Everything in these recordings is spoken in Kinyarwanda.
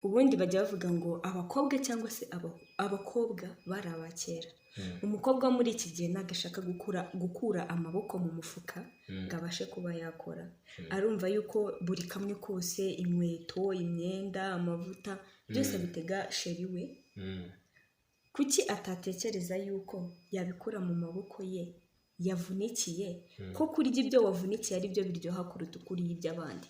Ubundi bajya bavuga ngo abakobwa cyangwa se abakobwa bari aba kera. Umukobwa wo muri iki gihe ntabwo ashaka gukura amaboko mu mufuka ngo abashe kuba yakora. Arumva yuko buri kamwe kose, inkweto, imyenda, amavuta, byose abitega chéri we. Kuki atatekereza yuko yabikura mu maboko ye yavunikiye, ko kurya ibyo wavunikiye ari byo biryoha kuruta uko uriye iby'abandi?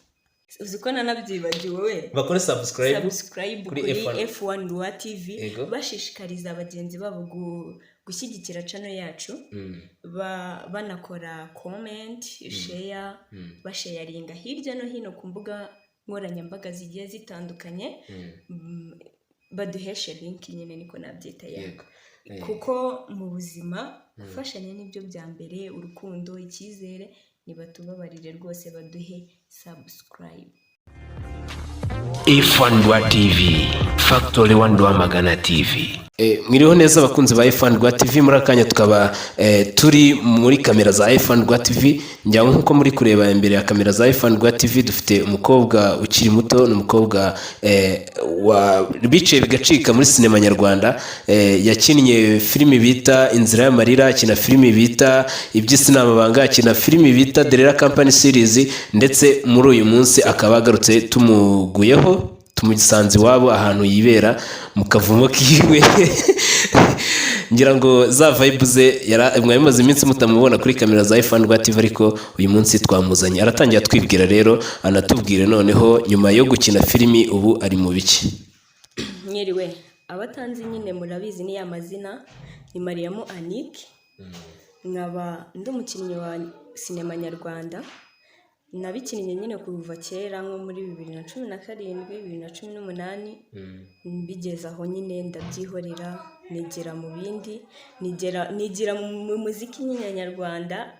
Uzi ko nanabyibagiwe we? Bakore subscribe. Subscribe kuri kuri F1. F1 Rwa TV. Bashishikariza bagenzi babo gushyigikira channel yacu, banakora comment, share, basharinga hirya no hino ku mbuga nkoranyambaga zigiye zitandukanye. Baduheshe link nyine, niko nabyita ya. Kuko mu buzima gufashanya nibyo bya mbere, urukundo, icyizere. Nibatubabarire rwose baduhe subscribe. F1 Rwa TV, Factory One Rwamagana TV. Mwiriho neza abakunzi ba F1 Rwa TV. Muri akanya tukaba turi muri kamera za F1 Rwa TV. Njyawe nkuko muri kureba imbere ya kamera za F1 Rwa TV, dufite umukobwa ukiri muto. Ni umukobwa wa biciye bigacika muri sinema nyarwanda. Yakinnye filimi bita Inzira y'Amarira, akina filimi bita Iby'Isi ni Amabanga, akina filimi bita Derera Company Series, ndetse muri uyu munsi akaba agarutse tumuguyeho, tumusanze iwabo ahantu yibera mu kavumo kiwe. Ngira ngo za vibe ze mwari mumaze iminsi mutamubona kuri kamera za F1 Rwa TV, ariko uyu munsi twamuzanye. Aratangira atwibwira rero, anatubwire noneho nyuma yo gukina filimi ubu ari mu biki. Mwiriwe abatanzi nyine, murabizi ni ya mazina, ni Mariyamu Annick, nkaba ndi umukinnyi wa sinema nyarwanda. Nabikinnye nyine kuva kera, nko muri 2017, 2018, bigeze aho nyine ndabyihorera, nigira mu bindi, nigira mu muziki nyine nyarwanda.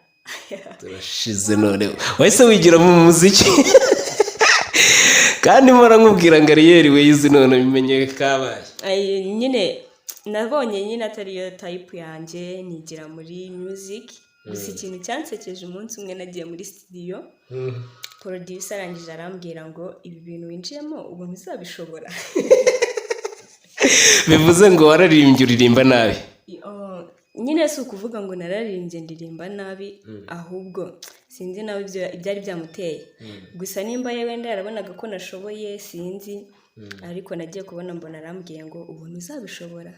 Turashize none, wahise wigira mu muziki kandi mpora nkubwira ngo Ariyeri weyizi, none bimenye kabaye. Ay, nyine nabonye nyine atariyo type yanjye, nigira muri music. Gusa ikintu cyansekeje, umunsi umwe nagiye muri studio, producer arangije arambwira ngo: "Ibi bintu winjiyemo ubona uzabishobora?" Bivuze ngo wararirimbye uririmba nabi? Oh, nyine si ukuvuga ngo nararirimbye ndirimba nabi, ahubwo sinzi nawe ibyo ibyari byamuteye. Gusa nimba ye wenda yarabonaga ko nashoboye, sinzi, ariko nagiye kubona mbona arambwiye ngo: "Ubona uzabishobora?"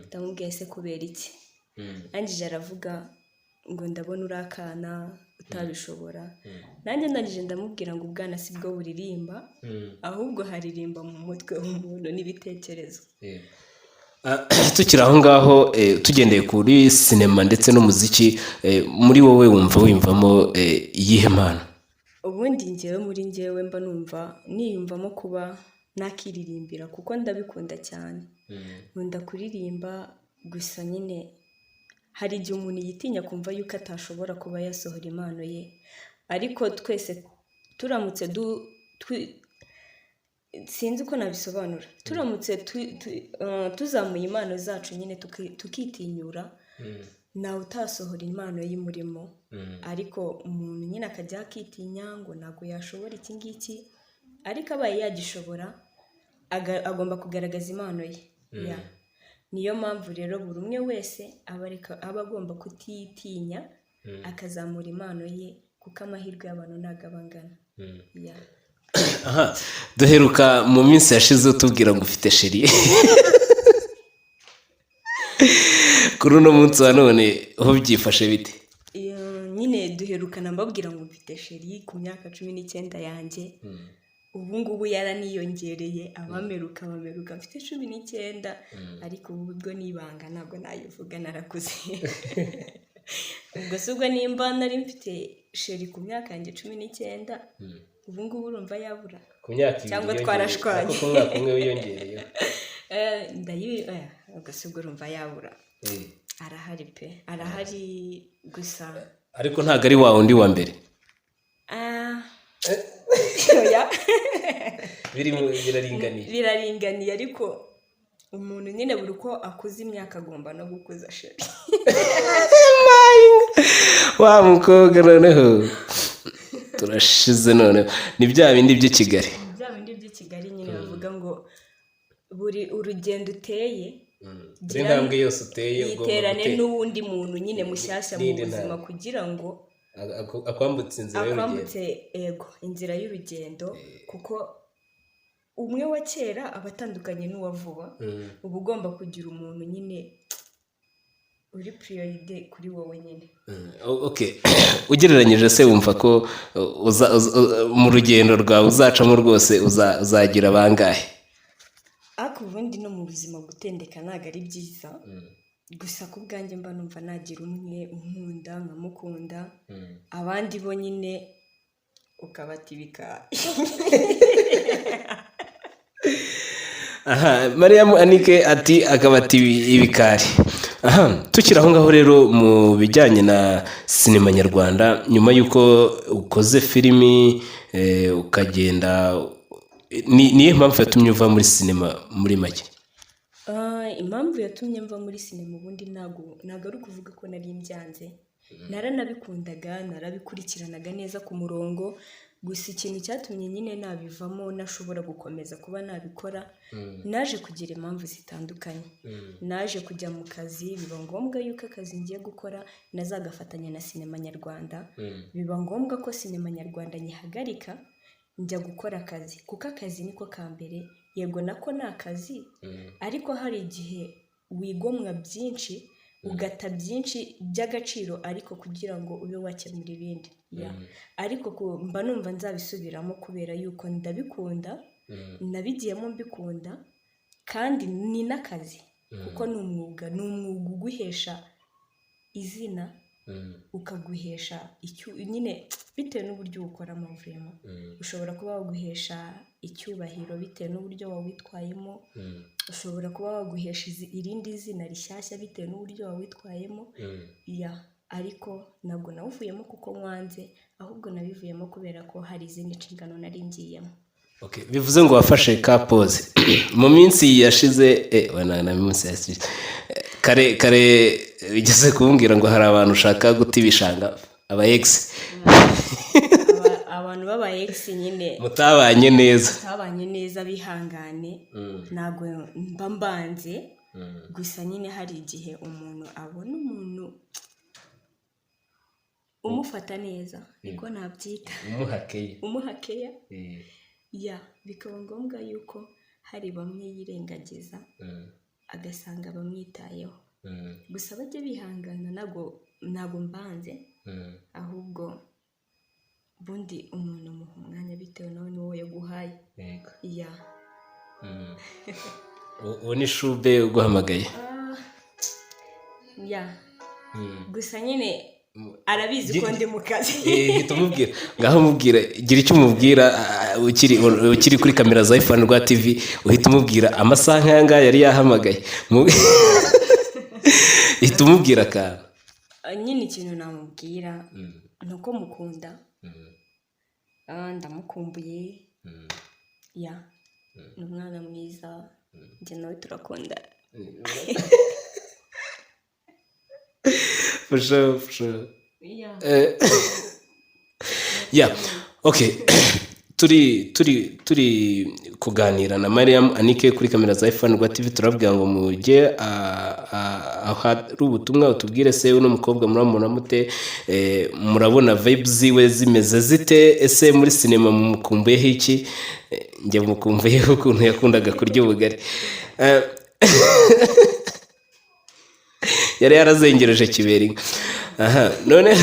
Ndamubwiye: "Se kubera iki?" Arangije aravuga ngo: "Ndabona uri akana, utabishobora." Nanjye ndangije ndamubwira ngo ubwana si bwo buririmba, ahubwo haririmba mu mutwe w'umuntu n'ibitekerezo. Ah, tukiri aho ngaho, tugendeye kuri sinema ndetse n'umuziki, muri wowe wumva wiyumvamo iyihe mpano? Ubundi ngewe, muri ngewe mba numva niyumvamo kuba nakiririmbira, kuko ndabikunda cyane, nkunda kuririmba. Gusa nyine hari igihe umuntu yitinya kumva yuko atashobora kuba yasohora impano ye, ariko twese turamutse sinzi uko nabisobanura, turamutse tuzamuye impano zacu nyine, tukitinyura, ntawe utasohora impano y'umurimo. Ariko umuntu nyine akajya akitinya ngo ntabwo yashobora iki ngiki, ariko abaye yagishobora, agomba kugaragaza impano ye. Ya. Niyo mpamvu rero buri umwe wese aba agomba kutitinya, akazamura impano ye, kuko amahirwe y'abantu ntabwo aba angana. Ya. Aha duheruka mu minsi yashize utubwira ngo ufite chéri. Kuri uno munsi wa none ho byifashe bite? Iyo nyine duherukana mbabwira ngo mfite chéri ku myaka 19 yanjye. Ubu ngubu yaraniyongereye. Abameruka bameruka mfite 19, ariko ubu bwo ni ibanga, ntabwo nayivuga, narakuze. Ubwo si ubwo nimba nari mfite chéri ku myaka yanjye 19, ubu ngubu urumva yabura? Ku myaka 2 Cyangwa wiyongereye, twarashwanye. ariko ku mwaka umwe wiyongereyeho. Ubwo si ubwo urumva yabura? Arahari pe, arahari gusa. Ariko ntabwo ari wa wundi wa mbere. Ah, oya. Biraringaniye. Biraringaniye, ariko umuntu nyine buri uko akuze imyaka agomba no gukuza chéri. Wa mukobwa, noneho turashize. Noneho ni bya bindi by'i Kigali. Bya bindi by'i Kigali nyine bavuga ngo Buri urugendo uteye, Buri ntambwe yose uteye ugomba yiterane n'uwundi muntu nyine mushyashya mu n'indi buzima ntambwe. kugira ngo Akwambutse inzira y'urugendo. Akwambutse, ego, inzira y'urugendo, kuko umwe wa kera aba atandukanye n'uwa vuba. Uba ugomba kugira umuntu nyine uri priorité kuri wowe nyine. Okay, ugereranyije se, wumva ko mu rugendo rwawe uzacamo rwose uzagira bangahe? Ariko ubundi no mu buzima gutendeka ntabwo ari byiza. Gusa ku bwanjye mba numva nagira umwe unkunda nkamukunda, abandi bo nyine ukabatibika. Aha Mariam Anike ati akabati ibikari. Aha tukiri aho ngaho rero, mu bijyanye na sinema nyarwanda, nyuma y'uko ukoze filimi ukagenda, niyo mpamvu yatumye uva muri sinema muri make? Impamvu yatumye mva muri sinema ubundi ntabwo ari ukuvuga ko nari mbyanze. Naranabikundaga, narabikurikiranaga neza ku murongo. Gusa ikintu cyatumye nyine nabivamo, nashobora gukomeza kuba nabikora, naje kugira impamvu zitandukanye. Naje kujya mu kazi, biba ngombwa yuko akazi ngiye gukora nazagafatanya na sinema nyarwanda, biba ngombwa ko sinema nyarwanda nyihagarika njya gukora akazi, kuko akazi niko ka mbere. Yego, nako ni akazi, ariko hari igihe wigomwa byinshi, ugata byinshi by'agaciro, ariko kugira ngo ube wakemura ibindi. Ya. Ariko mba numva nzabisubiramo kubera yuko ndabikunda, nabigiyemo mbikunda, kandi ni n'akazi, kuko ni umwuga uguhesha izina, ukaguhesha icyo nyine bitewe n'uburyo uwukoramo. Vraiment, ushobora kuba waguhesha icyubahiro bitewe n'uburyo wawitwayemo, ushobora kuba waguhesha irindi zina rishyashya bitewe n'uburyo wawitwayemo. Ya, ariko ntabwo nawuvuyemo kuko nwanze, ahubwo nabivuyemo kubera ko hari izindi nshingano nari ngiyemo. Okay, bivuze ngo wafashe ka pause mu minsi yashize, na minsi yashize. Kare kare ugeze kumbwira ngo hari abantu ushaka guta ibishanga, aba ex. Abantu b'aba ex nyine mutabanye neza. Tutabanye neza, bihangane, ntabwo mba mbanze. Gusa nyine hari igihe umuntu abona umuntu umufata neza, niko nabyita. Umuha keya. Umuha keya, ya, bikaba ngombwa yuko hari bamwe yirengagiza, agasanga bamwitayeho. Gusa bajye bihangana, ntabwo mbanze, ahubwo ubundi umuntu amuha umwanya bitewe nawe n'uwo yaguhaye, ya. Uwo ni Shube uguhamagaye. Ya, gusa nyine arabizi ko ndi mu kazi. Hita umubwira, ngaho umubwira, gira icyo umubwira ukiri kuri kamera za F1 Rwa TV, uhita umubwira amasaha nk'aya ngaya yari yahamagaye. Hita umubwira akantu. Nyine ikintu namubwira ni uko mukunda. Ndamukumbuye, ya, ni umwana mwiza, njye nawe turakunda. For sure, for sure. Yeah. Yeah, okay, turi kuganira na Mariam Anike kuri kamera za F1 Rwa TV. Turabwira ngo mujye ahari ubutumwa utubwire se uno mukobwa muramubona mute? Murabona vibes ziwe zimeze zite? Ese muri sinema mumukumbuyeho iki? Njye mukumbuyeho ukuntu yakundaga kurya ubugari. Yari yarazengereje kiberinka. Aha none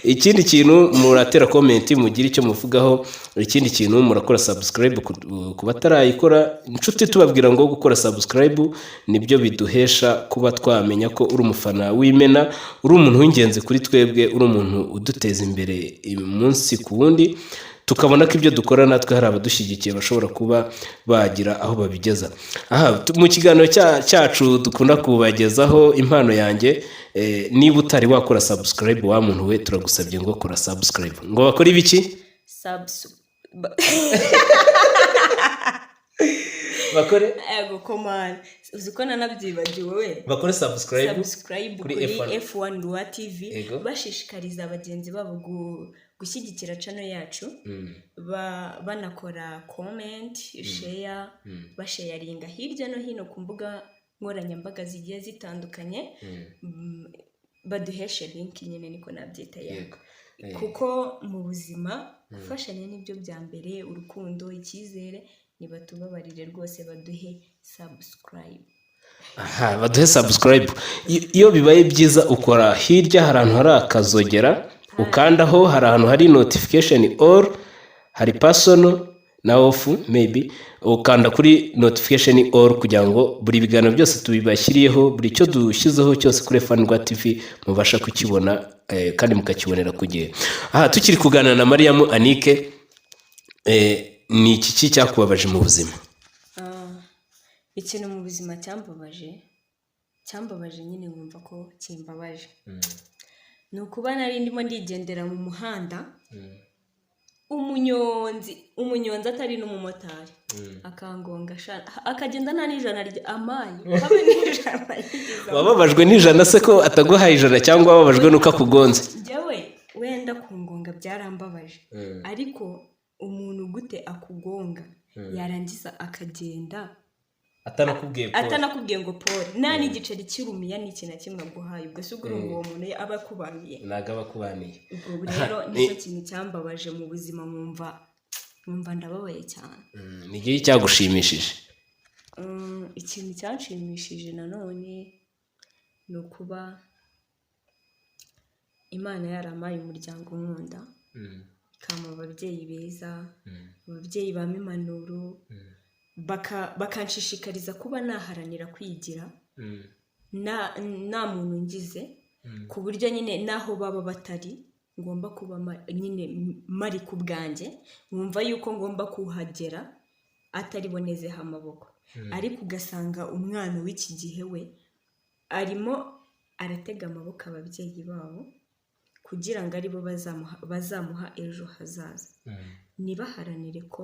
ikindi kintu, muratera comment, mugire icyo muvugaho. Ikindi kintu, murakora subscribe ku batarayikora. Inshuti, tubabwira ngo gukora subscribe nibyo biduhesha kuba twamenya ko uri umufana w'Imena, uri umuntu w'ingenzi kuri twebwe, uri umuntu uduteza imbere umunsi ku wundi, tukabona ko ibyo dukora natwe hari abadushyigikiye bashobora kuba bagira aho babigeza. Aha mu kiganiro cyacu dukunda kubagezaho impano yanjye, niba utari wakora subscribe, wa muntu we, turagusabye ngo kora subscribe. Ngo bakore ibiki? Bakore Ego komana, uzi ko nanabyibagiwe we. Bakore subscribe subscribe kuri kuri F1. F1 Rwa TV. Ego. Bashishikariza bagenzi babo. gushyigikira channel yacu, banakora comment, share, basharinga hirya no hino ku mbuga nkoranyambaga zigiye zitandukanye, baduheshe link nyine, niko nabyita ya. Kuko mu buzima gufashanya nibyo bya mbere, urukundo, icyizere. Nibatubabarire rwose baduhe subscribe. Aha, baduhe subscribe. Iyo bibaye byiza ukora hirya, hari ahantu hari akazogera ukandaho, hari ahantu hari notification all, hari personal na off. Maybe ukanda kuri notification all kugira ngo buri biganiro byose tubibashyiriyeho, buri cyo dushyizeho cyose kuri F1 TV mubasha kukibona, kandi mukakibonera ku gihe. Aha tukiri kuganira na Mariam Anike, ni iki ki cyakubabaje mu buzima? Ah, ikintu mu buzima cyambabaje nyine nkumva ko kimbabaje, ni ukuba nari ndimo ndigendera mu muhanda, umunyonzi atari n'umumotari akangonga sha, akagenda nta n'ijana rya amaye, habe n'ijana yigeze ampa. Wababajwe n'ijana se ko ataguhaye ijana, cyangwa wababajwe n'uko akugonze? Njyewe wenda kungonga byarambabaje, ariko umuntu gute akugonga yarangiza akagenda atanakubwiye? Atanakubwiye ngo pole, nta n'igiceri cy'urumiya n'iki na kimwe aguhaye? Ubwo se ubwo urumva uwo muntu aba akubaniye? Ntabwo aba akubaniye. Ubwo rero nicyo kintu cyambabaje mu buzima, nkumva ndababaye cyane. Ni igihe cyagushimishije? Ikintu cyanshimishije nanone ni ukuba Imana yarampaye umuryango unkunda, ikampa ababyeyi beza, ababyeyi bampa impanuro, bakanshishikariza kuba naharanira kwigira nta muntu ngize, ku buryo nyine n'aho baba batari ngomba kuba nyine mari ku bwanjye, nkumva yuko ngomba kuhagera atari bonezeho amaboko. Ariko ugasanga umwana w'iki gihe we arimo aratega amaboko ababyeyi babo kugira ngo aribo bazamuha ejo hazaza. Ntibaharanire ko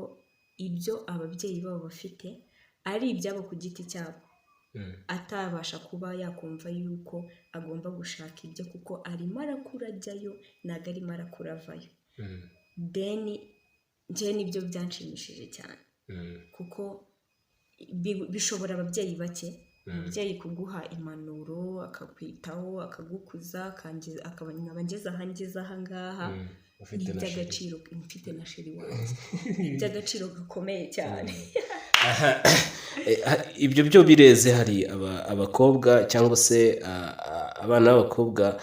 ibyo ababyeyi babo bafite ari ibyabo ku giti cyabo, atabasha kuba yakumva yuko agomba gushaka ibye, kuko arimo arakura ajyayo, ntabwo arimo arakura avayo. Then njyewe nibyo byanshimishije cyane, kuko bishobora ababyeyi bake, umubyeyi kuguha impanuro, akakwitaho, akagukuza, akaba nkaba ngeze aha, ngeze aha ngaha. Ni iby'agaciro, mfite na chéri wanjye, ni iby'agaciro gakomeye cyane. Ibyo byo bireze. Hari abakobwa cyangwa se abana b'abakobwa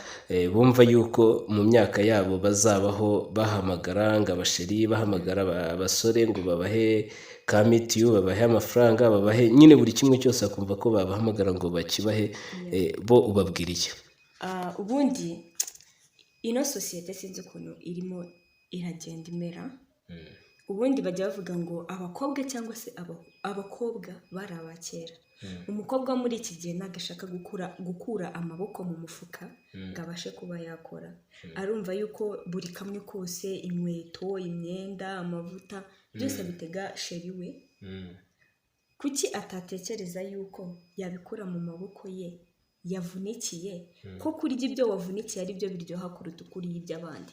bumva yuko mu myaka yabo bazabaho bahamagara ngo abachéri, bahamagara abasore ngo babahe ka mitiyu, babahe amafaranga, babahe nyine buri kimwe cyose, bakumva ko babahamagara ngo bakibahe. Bo ubabwira iki? Ah, ubundi ino sosiyete sinzi ukuntu irimo iragenda imera. Ubundi bajya bavuga ngo abakobwa cyangwa se abakobwa bari aba kera. Umukobwa wo muri iki gihe ntabwo ashaka gukura amaboko mu mufuka ngo abashe kuba yakora. Arumva yuko buri kamwe kose, inkweto, imyenda, amavuta, byose abitega chéri we. Kuki atatekereza yuko yabikura mu maboko ye yavunikiye, ko kurya ibyo wavunikiye ari byo biryoha kuruta uko uriye iby'abandi?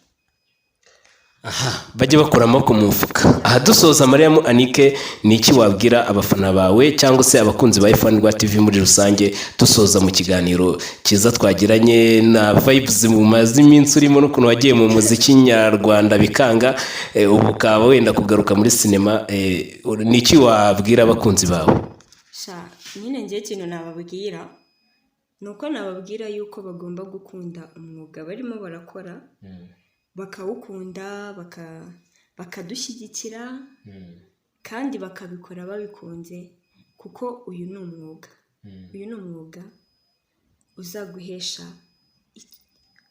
Bajye bakura amaboko mu mufuka. Aha dusoza, Mariam Anike, ni iki wabwira abafana bawe cyangwa se abakunzi ba F1 Rwa TV muri rusange, dusoza mu kiganiro cyiza twagiranye na vibes mumaze iminsi urimo n'ukuntu wagiye mu muziki nyarwanda bikanga, ubu ukaba wenda kugaruka muri sinema, ni iki wabwira abakunzi bawe? Sha nyine ngewe ikintu nababwira ni uko nababwira yuko bagomba gukunda umwuga barimo barakora, bakawukunda, bakadushyigikira kandi bakabikora babikunze, kuko uyu ni umwuga uzaguhesha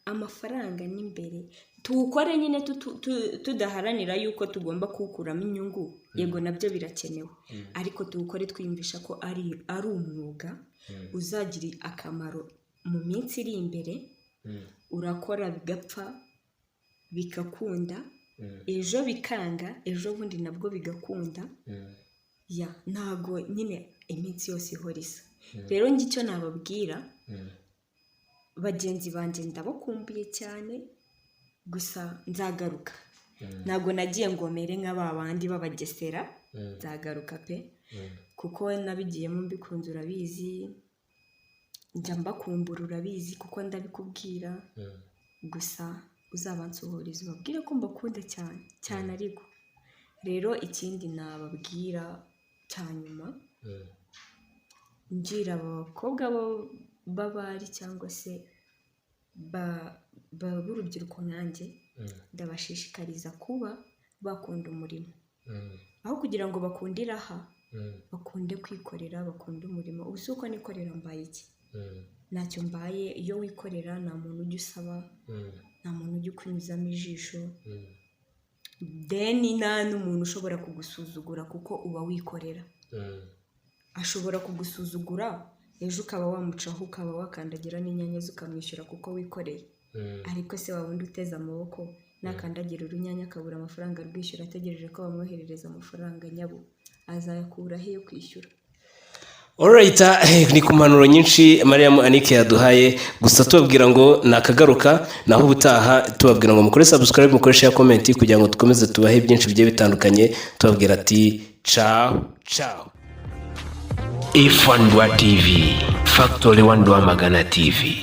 amafaranga n'imbere. Tuwukore nyine tudaharanira yuko tugomba kuwukuramo inyungu. Yego, nabyo birakenewe, ariko tuwukore twiyumvisha ko ari umwuga uzagira akamaro mu minsi iri imbere. Urakora bigapfa, bigakunda, ejo bikanga, ejo bundi nabwo bigakunda. Ya, ntago nyine iminsi yose ihora isa. Rero njye icyo nababwira bagenzi banjye, ndabakumbuye cyane. Gusa nzagaruka, ntabwo nagiye ngo mere nka ba bandi b'abagesera. Nzagaruka pe, kuko nabigiyemo mbikunze, urabizi. Njya mbakumbura, urabizi, kuko ndabikubwira. Gusa uzabansuhuriza, ubabwire ko mbakunda cyane cyane. Ariko rero ikindi nababwira cya nyuma, ngira aba bakobwa b'abari cyangwa se b'urubyiruko nkanjye, ndabashishikariza kuba bakunda umurimo aho kugira ngo bakundire aha, bakunde kwikorera, bakunde umurimo. Ubu si uko nikorera, mbaye iki? Ntacyo mbaye. Iyo wikorera, nta muntu ujya usaba, nta muntu ujya ukunyuzamo ijisho, deni, nta n'umuntu ushobora kugusuzugura, kuko uba wikorera. Ashobora kugusuzugura, ejo ukaba wamucaho, ukaba wakandagira n'inyanya ze, ukamwishyura, kuko wikoreye. Ariko se wa wundi uteze amaboko, nakandagira urunyanya akabura amafaranga arwishyura, ategereje ko bamwoherereza amafaranga, nyabo azayakura he yo kwishyura? Alright, ni ku mpanuro nyinshi Mariam Anike yaduhaye. Gusa tubabwira ngo nakagaruka, naho ubutaha. Tubabwira ngo mukore subscribe, mukore share, comment, kugira ngo dukomeze tubahe byinshi bigiye bitandukanye. Tubabwira ati ciao ciao. F1 TV, Factory 1 Rwamagana TV.